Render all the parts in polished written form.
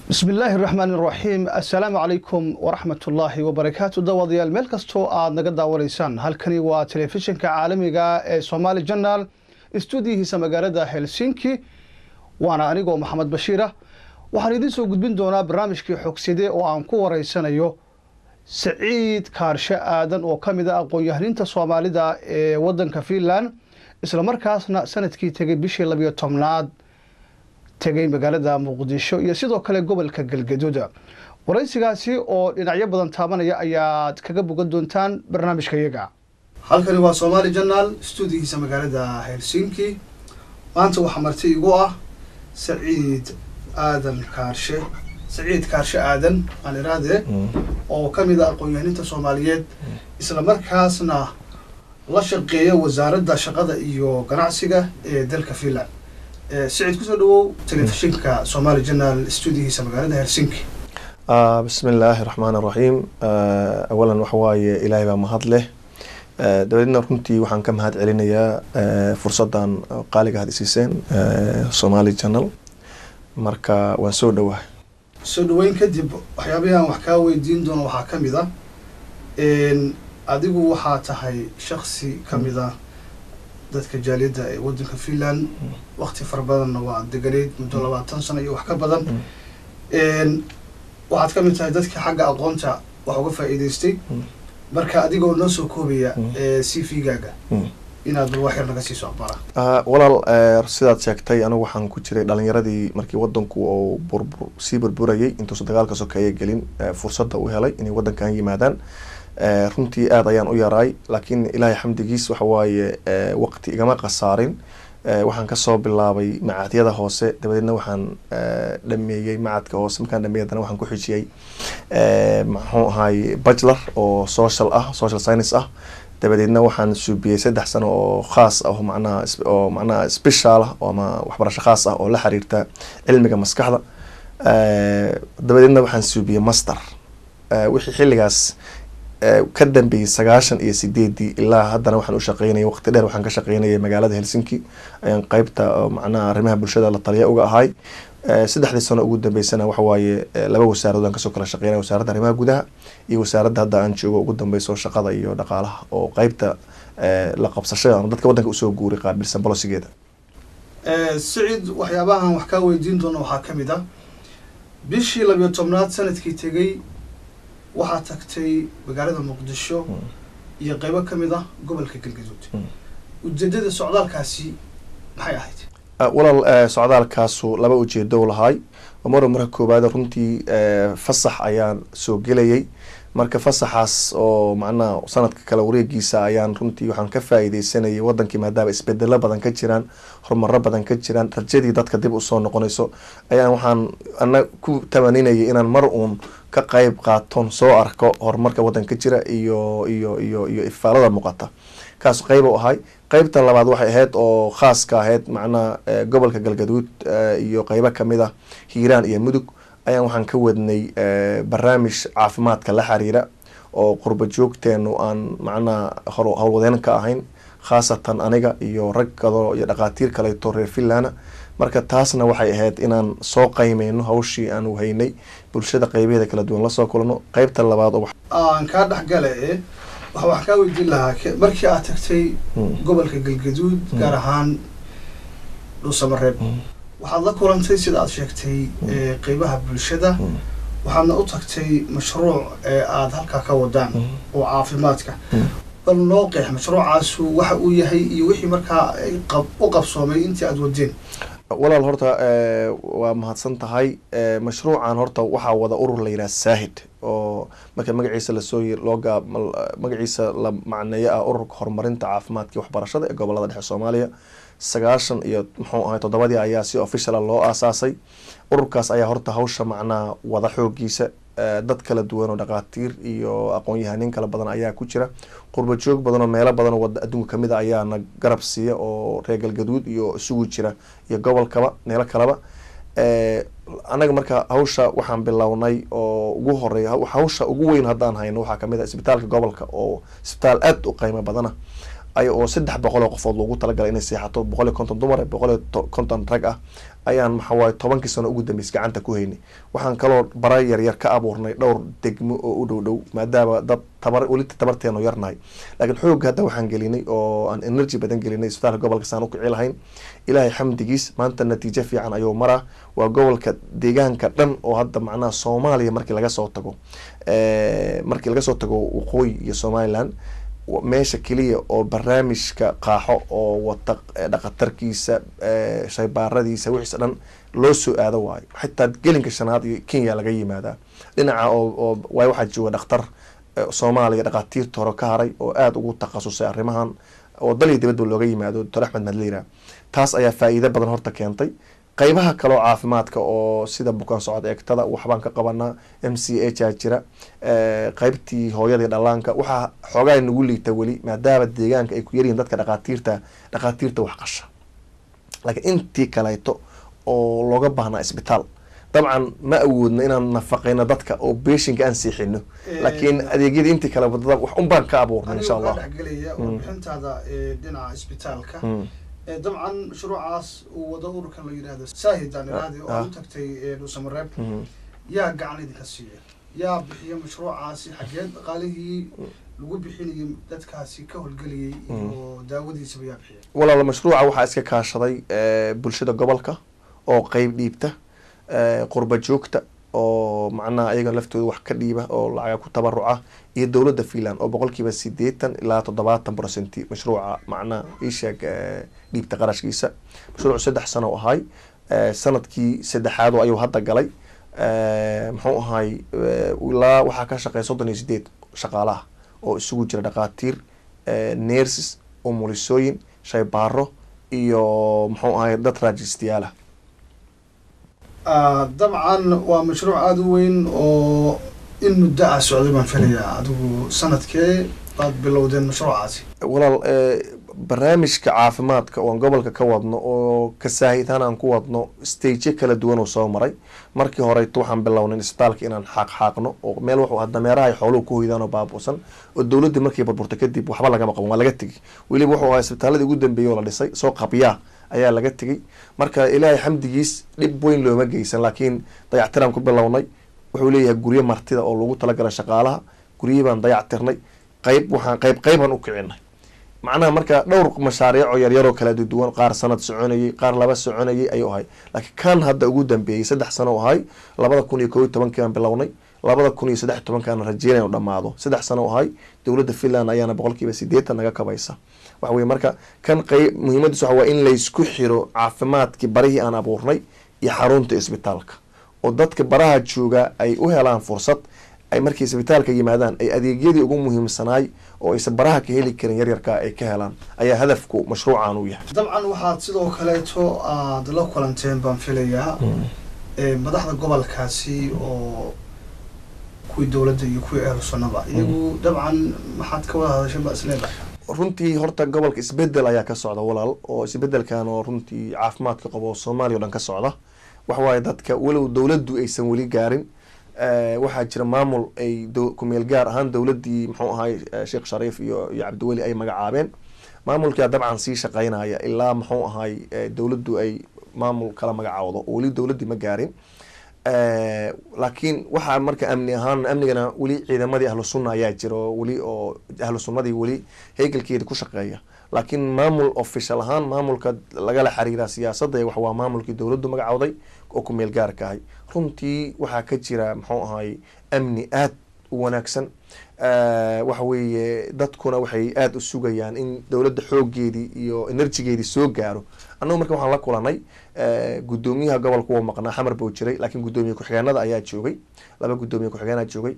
Bismi illaahi raxmaan iraxiim. Assalaamu calaykum waraxmatullaahi wabarakaatu. Daawadayaal, meel kastoo aad naga daawanaysaan, halkani waa telefishinka caalamiga ee Somaali Channel, istuudiyihiisa magaalada Helsinki, waana anigoo Maxamed Bashiira. Waxaan idiin soo gudbin doonaa barnaamijkii Xogside oo aan ku wareysanayo Saciid Kaarshe Aadan oo ka mid ah aqoon-yahaniinta Soomaalida ee waddanka Finland, islamarkaasna sanadkii tegay bishii 12aad tegay magaalada Muqdisho iyo sidoo kale gobolka Galgaduud. Waraysigaasi oo dhinacyo badan taabanaya ayaad kaga bogan doontaan barnaamijka iyaga. Halkani waa Somaali Channel, stuudiyihiisa magaalada Helsinki. Maanta waxaa marti igu ah Saciid Aadan Kaarshe, Saciid Kaarshe Aadan aan iraade, oo ka mid ah aqoon-yahaninta Soomaaliyeed, isla markaasna la shaqeeya Wasaaradda Shaqada iyo Ganacsiga ee dalka Finland. Siciid, kusoo dhawow telefishinka Somaali Channel, stuudiyihiisa magaalada Helsinki. Bismi illaahi raxmaan raxiim. Awalan waxa waaye Ilaahay baa mahad leh. Dabadeedna runtii waxaan ka mahad celinayaa fursadan qaaliga had isiiseen Somali Channel. Marka waan soo dhowahay. Soo dhaweyn kadib, waxyaabahi aan wax kaa weydiin doono waxaa ka mid ah, adigu waxaa tahay shaksi ka mid ah dadka jaaliyadda ee waddanka Finland, wakti fara badanna waa deganeyd, muddo 20 sano iyo wax ka badan. Waxaad ka mid tahay dadka xagga aqoonta wax uga faa'iidaystay. Marka adigoo noo soo koobaya CV-gaaga, inaad bal wax yar naga siiso aqbara. Walaal, sidaad sheegtay, anigu waxaan ku jiray dhalinyaradii markii wadanku uu burbur sii burburayay, intuusan dagaalka sokeeye gelin, fursadda u helay inay wadankan yimaadaan. Runtii aada ayaan u yaraay, laakiin Ilaahay xamdigiis waxa waaye waqti igama khasaarin. Waxaan kasoo bilaabay macadyada hoose, dabadeedna waxaan dhameeyey macadka hoose. Markaan dhameeyey haddana waxaan ku xijiyey, muxuu ahaay, bachelor oo social ah, social science ah. Dabadeedna waxaan suubiyey 3 sano oo khaas ah, macnaha oo macnaha special ah ama waxbarasho khaas ah oo la xiriirta cilmiga maskaxda. Dabadeedna waxaan suubiyey master. Wixii xilligaas ka dambeeyey, 98-dii ilaa haddana, waxaan u shaqeynayay waqti dheer, waxaan ka shaqeynayay magaalada Helsinki ayaan qeybta macnaha arrimaha bulshada la taliya uga ahay. 3-dii sano ugu dambeysana waxa waaye laba wasaaradood aan kasoo kala shaqeynaya: Wasaaradda Arrimaha Gudaha iyo wasaaradda hadda aan joogo ugu dambeyso, Shaqada iyo Dhaqaalaha, oo qeybta la qabsashada ama dadka waddanka usoo guuray qaabilsan bolosigeeda. Siciid, waxyaabahan wax kaa weydiin doono waxaa ka mid ah, bishii 12aad sanadkii tegey waxaa tagtay magaalada Muqdisho iyo qeybo ka mid ah gobolka Galgaduud. Ujeedada socdaalkaasi maxay ahayd? Walaal, socdaalkaasu laba ujeedo u lahaay. Marka koowaad, runtii fasax ayaan soo gelayay. Marka fasaxaas oo macnaha sanadka kale wareegiisa ayaan runtii waxaan ka faa'iideysanayay wadankii, maadaama isbedelo badan ka jiraan, horumaro badan ka jiraan, rajadii dadka dib usoo noqonayso, ayaan waxaan ana ku tamaninayay inaan mar uun ka qeyb qaatoon soo arko horumarka wadanka ka jira iyo ifaalada muuqata. Kaas qeyb u ahay. Qeybta labaad waxay ahayd oo khaaska ahayd macnaha gobolka Galgaduud iyo qeybo kamid ah Hiiraan iyo Mudug ayaan waxaan ka wadnay barnaamij caafimaadka la xiriira oo qurba joogteenu aan macnaha howlwadeen ka ahayn, khaasatan aniga iyo rag kalo iyo dhaqaatiir kaleeto reer Finlana. Marka taasna waxay ahayd inaan soo qaymeyno hawshii aanu haynay, bulshada qeybaheeda kala duwan lasoo kulano. Qeybta labaad oo Aan kaa dhexgale e, waxaan kaa weydiin lahaa, markii aad tagtay gobolka Galgaduud, gaar ahaan Dhuusamareeb, waxaad la kulantay, sida aad sheegtay, qeybaha bulshada, waxaadna u tagtay mashruuc ee aada halkaa ka wadaan oo caafimaadka. Bal noo qeex mashruucaasu waxa uu yahay iyo wixii markaa u qabsoomay intii aada wadeen. Walaal, horta waa mahadsan tahay. Mashruucan horta waxaa wada urur la yidhaha Saahid, oo marka magaciisa lasoo looga magaciisa la macneeyo ah Ururka Horumarinta Caafimaadka iyo Waxbarashada ee Gobolada Dhexe Soomaaliya. Sagaashan iyo muxuu ahay toddobadii ayaa si official loo aasaasay ururkaas. Ayaa horta hawsha macnaha wada xoogiisa. Dad kala duwan oo dhaqaatiir iyo aqoon-yahanin kala badan ayaa ku jira. Qurba joog badan oo meelo badan oo wada adduunka kamid a ayaana garab siiya, oo reer Galgaduud iyo isugu jira iyo gobolkaba meelo kaleba. Annaga marka hawsha waxaan bilownay oo ugu horeeya, hawsha ugu weyn haddaan hayno waxaa kamid ah isbitaalka gobolka, oo isbitaal aada u qiimo badana. Ay oo 300 oo qofood loogu talagalay inay seexato, 150 dumar, 150 rag ah, ayaan maxaa waaye 10-kii sano ugu dambeysay gacanta ku haynay. Waxaan kaloo bara yaryar ka abuurnay dhowr degmo oo u dhow dhow, maadaama dad tabar weli tabarteenu yarnahay. Laakiin xoogga hadda waxaan gelinay oo aan energy badan gelinay isbitaalka gobolka saan u kici lahayn. Ilaahay xamdigiis, maanta natiijo fiican ayuu maraa. Waa gobolka deegaanka dhan oo hadda macnaha Soomaaliya markii laga soo tago, markii laga soo tago waqooyi iyo Somaliland, meesha keliya oo barnaamijka qaaxo oo wata dhaqatarkiisa, shaybaaradiisa, wixiisa dhan loo soo aado waayo. Xitaa gelinka shanaad iyo Kenya laga yimaadaa dhinaca oo waayo waxaa jooga dhakhtar Soomaaliya dhaqaatiirta hore ka haray oo aada ugu takhasusay arrimahan oo dal iyo dibadba looga yimaado, Doctor Axmed Madliira. Taas ayaa faa'iido badan horta keentay. Qaybaha kaloo caafimaadka oo sida bukaan socod eegtada waxbaan ka qabanaa, MCH aa jira, qaybtii hooyadii dhallaanka. Waxaa xoogaa nagu liita weli maadaama deegaanka ay ku yaryihiin dadka dhaqaatiirta wax qasha, laakiin intii kaleeto oo looga baahnaa isbitaal dabcan ma awoodno inaan nafaqeyno dadka oo beeshinka aan seexino, laakiin adeegyadii intii kale wadada wax un baan ka abuurnay, insha Allah. Anigoo kaa dhexgelaya warbixintaada ee dhinaca isbitaalka, dabcan mashruucaas uu wado ururkan la yidhaahdo Saahid aan iraahdi oo aad u tagtay Dhuusamareeb, yaa gacan idinka siiya? Yaa bixiya mashruucaasi? Xageed dhaqaalihii lagu bixinayay dadkaasi ka howlgelayay iyo daawadiisaba yaa bixiya? Walaal, mashruuca waxaa iska kaashaday bulshada gobolka oo qeyb dhiibta, qurba joogta oo macnaha ayaga laftooda wax ka dhiiba oo lacaga ku tabaruca, iyo dowladda Finland oo 80% ilaa 70% mashruuca macnaha isheeg dhiibta qarashkiisa. Mashruucu 3 sano u ahay, sanadkii saddexaad ayuu hadda galay. Muxuu ahay, ilaa waxaa ka shaqeeya 38 shaqaalaha oo isugu jira dhaqaatiir, nurses, umulisooyin, shaybaaro iyo muxuu ahay dad raajistayaal ah. Dabcan waa mashruuc aada u weyn oo in muddo ah socday baan filayaa. Adigu sanadkee baad bilowdeen mashruucaasi? Walaal, barnaamijka caafimaadka oon gobolka ka wadno oo kasaahitaan aan ku wadno stageyo kala duwan oo soo maray. Markii horeyto waxaan bilownay isbitaalka inaan xaaq xaaqno oo meel wuxuu ahaa dameeraha ay xooluhu ku hoydaan oo baabu'san oo dowladdii markii burburtay kadib waxba lagama qaban, waa laga tegey. Weliba wuxuu ahaa isbitaaladii ugu dambeeyey oo la dhisay, soo qabyaa ayaa laga tegey. Marka Ilaahay xamdigiis dhib weyn looma geysan, laakiin dayactiraan ku bilownay. Wuxuu leeyahay guryo martida oo lagu talagalay shaqaalaha. Guryihii baan dayactirnay, qayb waxaan qayb qaybaan u kicinay macnaha. Marka dhowr mashaariic oo yaryaroo kala duwan, qaar sanad soconayay, qaar laba soconayay ayuu ahay. Laakiin kan hadda ugu dambeeyey 3 sano u ahay. 2011-kii aan bilownay, 2013-kaan rajeynaya inu dhamaado. 3 sano u ahay. Dowladda Finland ayaana 80% naga kabaysa. Waxa weye marka kan qeyb muhiimadiis waxa waa in laysku xiro caafimaadkii barihii aan abuurnay iyo xarunta isbitaalka, oo dadka baraha jooga ay u helaan fursad ay markay isbitaalka yimaadaan ay adeegyadii ugu muhiimsanaay oo aysan baraha ka heli karin yaryarka ay ka helaan ayaa hadafku mashruucan uu yahay. Dabcan waxaad sidoo kaleeto aada la kulanteen baan filayaa madaxda gobolkaasi oo kuwii dowladda iyo kuwii Ahlu Sunnaba iyagu. Dabcan maxaad ka wada hadasheen baa isleedahay? Runtii horta gobolka isbedel ayaa ka socda, walaal, oo isbedelkan oo runtii caafimaadka qabo oo Soomaaliya o dhan ka socda. Waxa waaye dadka walow dowladdu aysan weli gaarin, waxaa jira maamul ay kumeel gaar ahaan dowladdii muxuu ahay Sheekh Shariif iyo Cabdiweli ay magacaabeen. Maamulkaa dabcan sii shaqeynaya ilaa muxuu ahay dowladdu ay maamul kala magacaawdo oo weli dowladdii ma gaarin. Laakiin waxaa marka amni ahaan amnigana weli ciidamadii Ahlu Sunna ayaa jira oo weli oo Ahlu Sunnadii weli heykelkeeda ku shaqeeya. Laakiin maamul official ahaan maamulka lagala xiriira siyaasadda wax waa maamulkii dowladdu magacowday oo ku meel gaarka ahay. Runtii waxaa ka jira muxuu ahay amni aad u wanaagsan. Waxa weeye dadkuna waxay aada u sugayaan in dowladda xooggeedii iyo energygeedii soo gaaro. Annagu marka waxaan la kulanay guddoomiyaha gobolka. Wuu maqnaa, Xamar buu jiray, laakiin guddoomiye ku-xigeenada ayaa joogay, laba guddoomiye ku-xigeenaa joogay.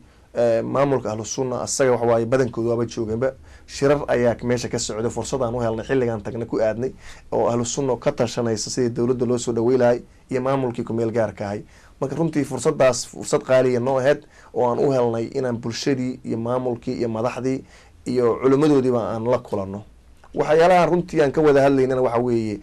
Maamulka Ahlu Sunna asaga waxa waaye badankoodu waaba joogeenba. Shirar ayaa meesha ka socday, fursad aan u helnay xilligaan tagna ku aadnay oo Ahlu Sunna ka tashanaysa sidii dowladda loo soo dhawey lahay iyo maamulkii kumeel gaarka ahay. Marka runtii fursadaas fursad qaaliya noo aheyd oo aan u helnay inaan bulshadii iyo maamulkii iyo madaxdii iyo culimmadoodiiba aan la kulanno. Waxyaalaha runtii aan ka wada hadlaynana waxa weeye,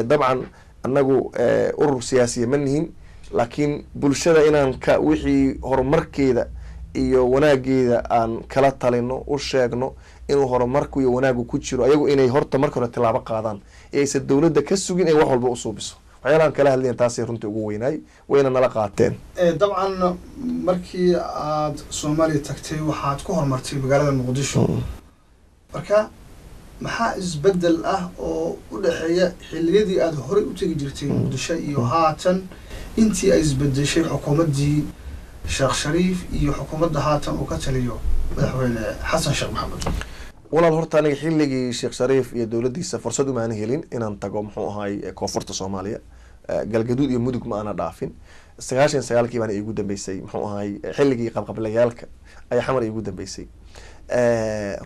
dabcan annagu urur siyaasiya ma nihin, laakiin bulshada inaan ka wixii horumarkeeda iyo wanaageeda aan kala talino, u sheegno inuu horumarku iyo wanaagu ku jiro ayagu inay horta marka hore tilaabo qaadaan ee aysan dowladda ka sugin ay wax walba usuubiso. Waxyaalahan kala hadlayan taasay runtii ugu weynaay, wayna nala qaateen. Dabcan markii aad Soomaaliya tagtay waxaad ku horumartay magaalada Muqdisho. Marka maxaa isbedel ah oo u dhexeeya xilliyadii aada horey u tegi jirtay Muqdisho iyo haatan intii ay isbedeshay xukuumaddii Sheekh Shariif iyo xukuumadda haatan uu ka taliyo madaxweyne Xasan Sheekh Maxamed? Walaal, horta aniga xilligii Sheekh Shariif iyo dowladdiisa fursad umaana helin inaan tago muxuu ahaay koonfurta Soomaaliya, Galgaduud iyo Mudug ma aana dhaafin. 99-kii baana iigu dambeysay, muxuu ahaay xilligii qabqablayaalka ayaa Xamar iigu dambeysay.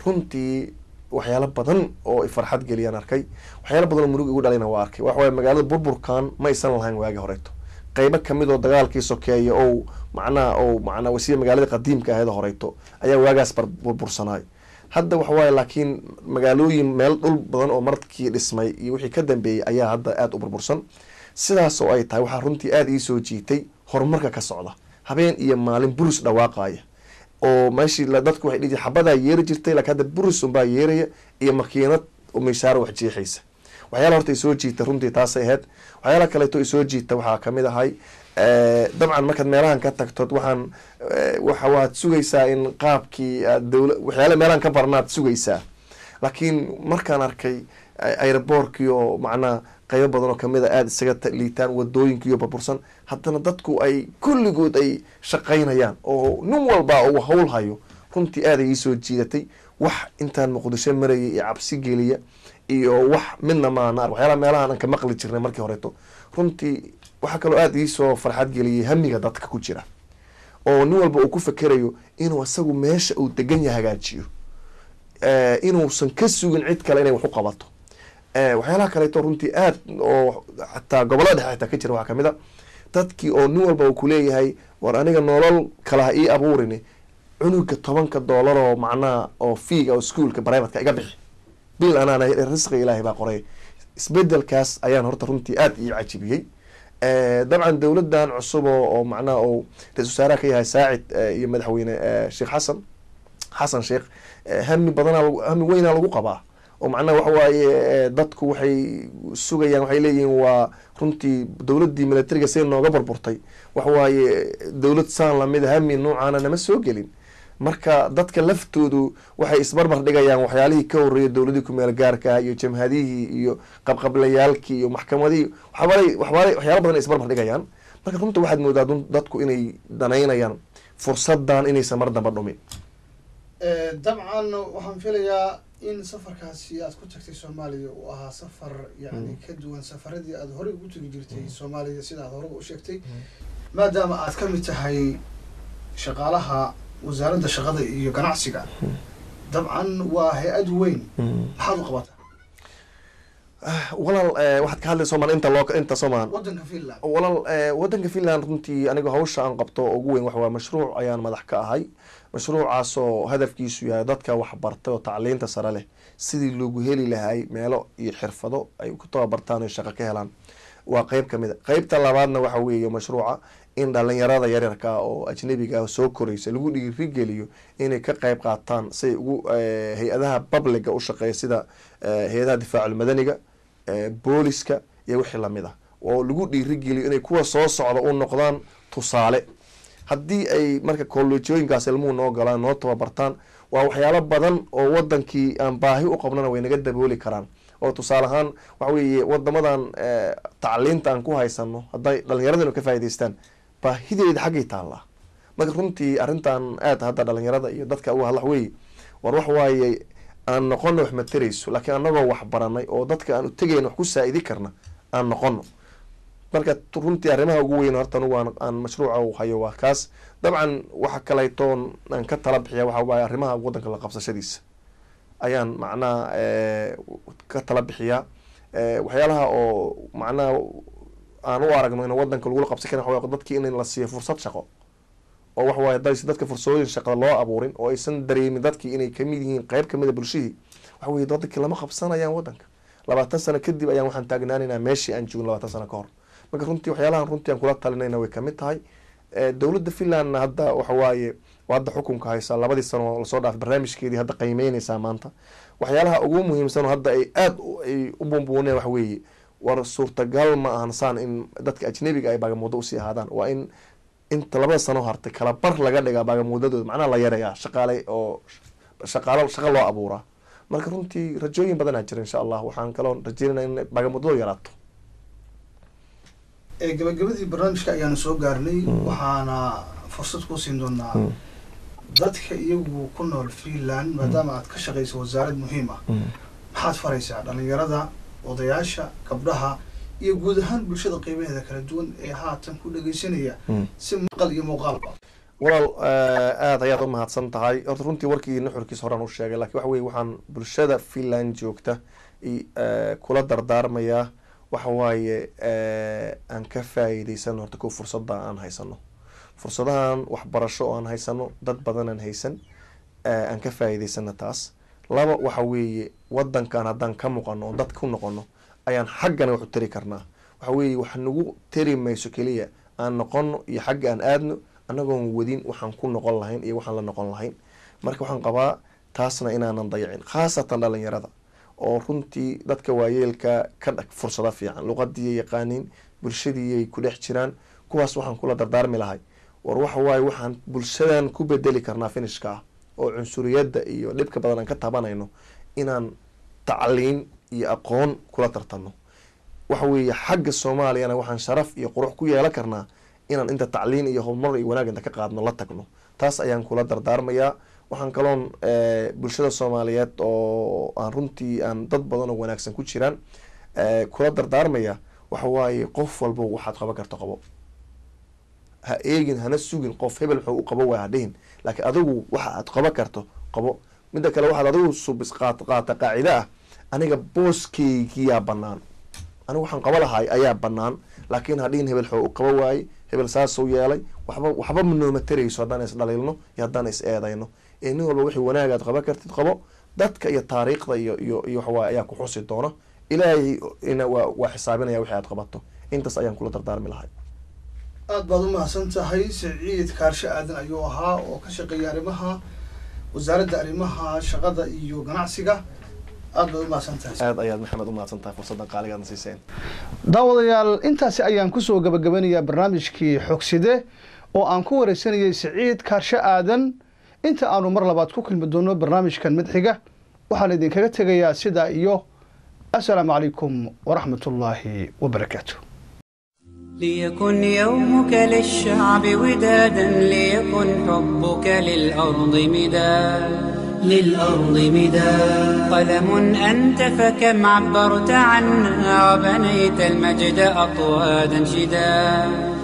Runtii waxyaalo badan oo farxad geliyaan arkay, waxyaalo badan oo murug igu dhalayna waa arkay. Waxa waaye magaalada burburkan ma aysan lahayn waagi horeeto, qeybo kamid oo dagaalkii sokeeya oo macnaha wasiya magaalada qadiimka ahayd horeyto ayaa waagaas burbursanaay. Hadda waxa waaye laakiin magaalooyin meel dhul badan oo markii dhismay iyo wixii ka dambeeyey ayaa hadda aada u burbursan. Sidaas oo ay tahay, waxaa runtii aada ii soo jiitay horumarka ka socda, habeen iyo maalin burus dhawaaqaya oo meeshii dadku waxay dhihi xabadaa yeeri jirtay, laakiin hadda burus unbaa yeeraya iyo makiinad mishaar wax jeexaysa. Waxyaala horta isoo jiita runtii taasay ahayd. Waxyaala kaleeto isoo jiita waxaa kamid ahay, dabcan markaad meelahan ka tagtod waxaan waxa waad sugaysaa in qaabkii aad dowla waxyaala meelahan ka barnaad sugaysaa, laakiin markaan arkay airboorkii oo macnaha qaybo badan oo kamid a aada isaga liitaan, wadooyinkiiyo burbursan, haddana dadku ay kulligood ay shaqaynayaan oo nin walba uu hawl hayo, runtii aada iisoo jiidatay. Wax intaan Muqdisho marayay iyo cabsi geliya iyo wax midna maana ark, waxyaalaha meelahan aan ka maqli jirnay markii horeeto. Runtii waxaa kaloo aada iisoo farxad geliyay hamiga dadka ku jira oo nin walba uu ku fekerayo inuu isagu meesha uu degan yahay hagaajiyo, inuusan ka sugin cid kale inay wax u qabato. Waxyaalaha kaleeto runtii aad oo xataa gobolada dhexe xitaa ka jira waxaa kamid a dadkii oo nin walba uu kuleeyahay, war aniga nolol kale ha ii abuurini, cunuga $10 oo macnaha oo fiiga oo iskuolka privateka iga bixi bil, anaana risqiga Ilaahay baa qoray. Isbedelkaas ayaan horta runtii aada ii cajibiyey. Dabcan dowladan cusub oo macnaha oo ra-isul wasaaraha ka yahay Saacid iyo madaxweyne Sheekh Xasan, Xasan Sheekh, hami badanaa hami weynaa lagu qabaa oo macnaha waxa waaye dadku waxay sugayaan, waxay leeyihiin waa runtii dowladdii militariga say nooga burburtay, waxa waaye dowlad saan lamid hami noocaana nama soo gelin. Marka dadka laftoodu waxay isbarbar dhigayaan waxyaalihii ka horreeyay dowladii kumeel gaarka iyo jamhadihii iyo qabqablayaalkii iyo maxkamadihii, waxbaalay waxbaalay waxyaala badan ay isbarbar dhigayaan. Marka runta waxaad moodaa dadku inay danaynayaan fursadan inaysan mar damba dhumin. Dabcan waxaan filayaa in safarkaasi aad ku tagtay Soomaaliya uu ahaa safar yani ka duwan safaradii aad horey ugu tegi jirtay Soomaaliya, sida aad horeba u sheegtay, maadaama aad ka mid tahay shaqaalaha wasaaradda shaqada iyo ganacsiga. Dabcan waa hay-ad weyn, maxaad u qabataa? Walaal, waxaad ka hadlay Somal inta loo inta Somal waddanka Finland. Walaal, waddanka Finland runtii aniga hawsha aan qabto ugu weyn waxa waa mashruuc ayaan madax ka ahay, mashruucaasoo hadafkiisu yahay dadka waxbartay oo tacliinta sare leh sidii loogu heli lahay meelo iyo xirfado ay ku tababartaan oo shaqo ka helaan, waa qeyb kamid a. Qeybta labaadna waxa weeye mashruuca in dhalinyarada yaryarka oo ajnabiga ah soo koreysa lagu dhiirigeliyo inay ka qeyb qaataan siay ugu hay-adaha publica u shaqeeya, sida hay-adaha difaacul madaniga, booliska iyo wixii lamid ah, oo lagu dhiirigeliyo inay kuwa soo socda u noqdaan tusaale. Haddii ay marka kollejooyinkaas ilmuhu noo galaan, noo tababartaan, waa waxyaalo badan oo wadankii aan baahi u qabnana way naga dabooli karaan. Oo tusaale ahaan waxa weeye wadamadan tacliinta aan ku haysano hadday dhalinyaradanu ka faa'idaystaan, baahideeda xaggay taallaa. Marka runtii arrintan aad hadda dhalinyarada iyo dadka uga hadla weye, war wax waaye aan noqono wax matarayso, laakiin anagoo wax baranay oo dadka aan utegayn wax ku saa'idi karna aan noqono. Marka runtii arrimaha ugu weyn horta anugu aan mashruuca u hayo waa kaas. Dabcan waxa kaleetoon aan ka tala bixiya waxa waaye arrimaha waddanka la qabsashadiisa ayaan macnaha ka tala bixiyaa. Waxyaalaha oo macnaha aan u aragno in wadanka lagula qabsan karin waxa waaye dadkii in la siiyo fursad shaqo, oo waxa waaye hadaysan dadka fursooyin shaqada loo abuurin oo aysan dareemin dadkii inay kamid yihiin qeyb kamid a bulshihii, waxa weye dadkii lama qabsanayaan wadanka. 20 sano kadib ayaan waxaan taagnaanaynaa meeshii aan joogin 20 sano ka hor. Marka runtii waxyaalahan runtii aan kula talinayna way kamid tahay. Dowladda Finlandna hadda waxa waaye waa hadda xukunka haysa 2dii sano lasoo dhaafay barnaamijkeedii hadda qiimeyneysaa maanta. Waxyaalaha ugu muhiimsan oo hadda ay aada ay u buunbuuneen waxa weeye, war suurtagal ma ahan saan in dadka ajnabiga ay baagamuudo usii ahaadaan, waa in inta 2da sano hartay kala bar laga dhigaa baagamuudadooda, macnaha la yareeyaa shaqaale oo shaqaalo shaqo loo abuuraa. Marka runtii rajooyin badanaa jira insha Allah, waxaan kaloo rajeynaya in baagamuudadu yaraato. Gabagabadii barnaamijka ayaanu soo gaarnay, waxaana fursad kuu siin doonaa dadka iyagu ku nool Finland, maadaama aad ka shaqayso wasaarad muhiim ah, maxaad faraysaa dhalinyarada, odayaasha, gabdhaha iyo guud ahaan bulshada qeybaheeda kala duwan ee haatan ku dhegeysanaya si maqal iyo muuqaalba? Walaal, aada ayaad u mahadsan tahay. Horta runtii warkii nuxurkiisa horaan u sheegay, lakin waxa weye waxaan bulshada Finland joogta kula dardaarmayaa waxa waaye aan ka faa'iideysano horta ko fursada aan haysano, fursadahan waxbarasho oo aan haysano dad badan aan haysan, aan ka faa'iideysano taas. 2, waxa weeye wadankan haddaan ka muuqano oo dad ku noqono ayaan xaggana wax u tari karnaa. Waxa weeye wax nagu tari mayso keliya aan noqono iyo xagga aan aadno annagoon wadin waxaan ku noqon lahayn iyo waxaan la noqon lahayn. Marka waxaan qabaa taasna inaanan dayacin, khaasatan dhalinyarada oo runtii dadka waayeelka ka fursado fiican, luqadii yaqaaniin, bulshadiiyay ku dhex jiraan. Kuwaas waxaan kula dardaarmi lahay, war waxa waaye waxaan bulshadan ku bedeli karnaa finishka ah oo cunsuriyadda iyo dhibka badan aan ka tabanayno inaan tacliin iyo aqoon kula tartano. Waxa weeye xagga Soomaaliyana waxaan sharaf iyo qurux ku yeelan karnaa inaan inta tacliin iyo horumar iyo wanaag inta ka qaadno la tagno. Taas ayaan kula dardaarmayaa. Waxaan kaloon bulshada Soomaaliyeed oo aan runtii aan dad badan oo wanaagsan ku jiraan kula dardaarmaya waxa waaye qof walba waxaad qaban karto qabo, ha eegin hana sugin qof hebel muxuu u qabo waay ha dhihin, laakiin adigu waxa aad qaban karto qabo. Midda kale waxaad adigu subis qaata qaacida ah, aniga booskeygiyaa banaan, anigu waxaan qaba lahay ayaa banaan, laakiin ha dhihin hebel xoo u qaba waaye, hebel saasuu yeelay. Waxba ma nooma tarayso haddaan is dhaliilno iyo haddaan is eedayno. Ee nin walba wixii wanaagaad qaban kartid qabo, dadka iyo taariikhda iyo waxawaaye ayaa ku xusi doona, Ilaahay ina waa xisaabinaya wixii aad qabato. Intaas ayaan kula dardaarmi lahay. Aada baad u mahadsan tahay. Siciid Kaarshe Aadan ayuu ahaa oo ka shaqeeya arrimaha wasaaradda arrimaha shaqada iyo ganacsiga. Aada baad u mahadsan tahay. Aad ayaad, Maxamed, u mahadsan tahay fursaddan qaaligaadna siiseen. Daawadayaal, intaasi ayaan kusoo gabagabanayaa barnaamijkii Xogside oo aan ku wareysanayay Siciid Kaarshe Aadan. Inta aanu mar labaad ku kulmi doono barnaamijkan mid xiga, waxaan idinkaga tegayaa sidaa iyo assalaamu calaykum waraxmat ullaahi wabarakaatu. ليكن يومك للشعب ودادا، ليكن حبك للأرض مداد، للأرض مداد. قلم أنت فكم عبرت عنا وبنيت المجد أطوادا شداد.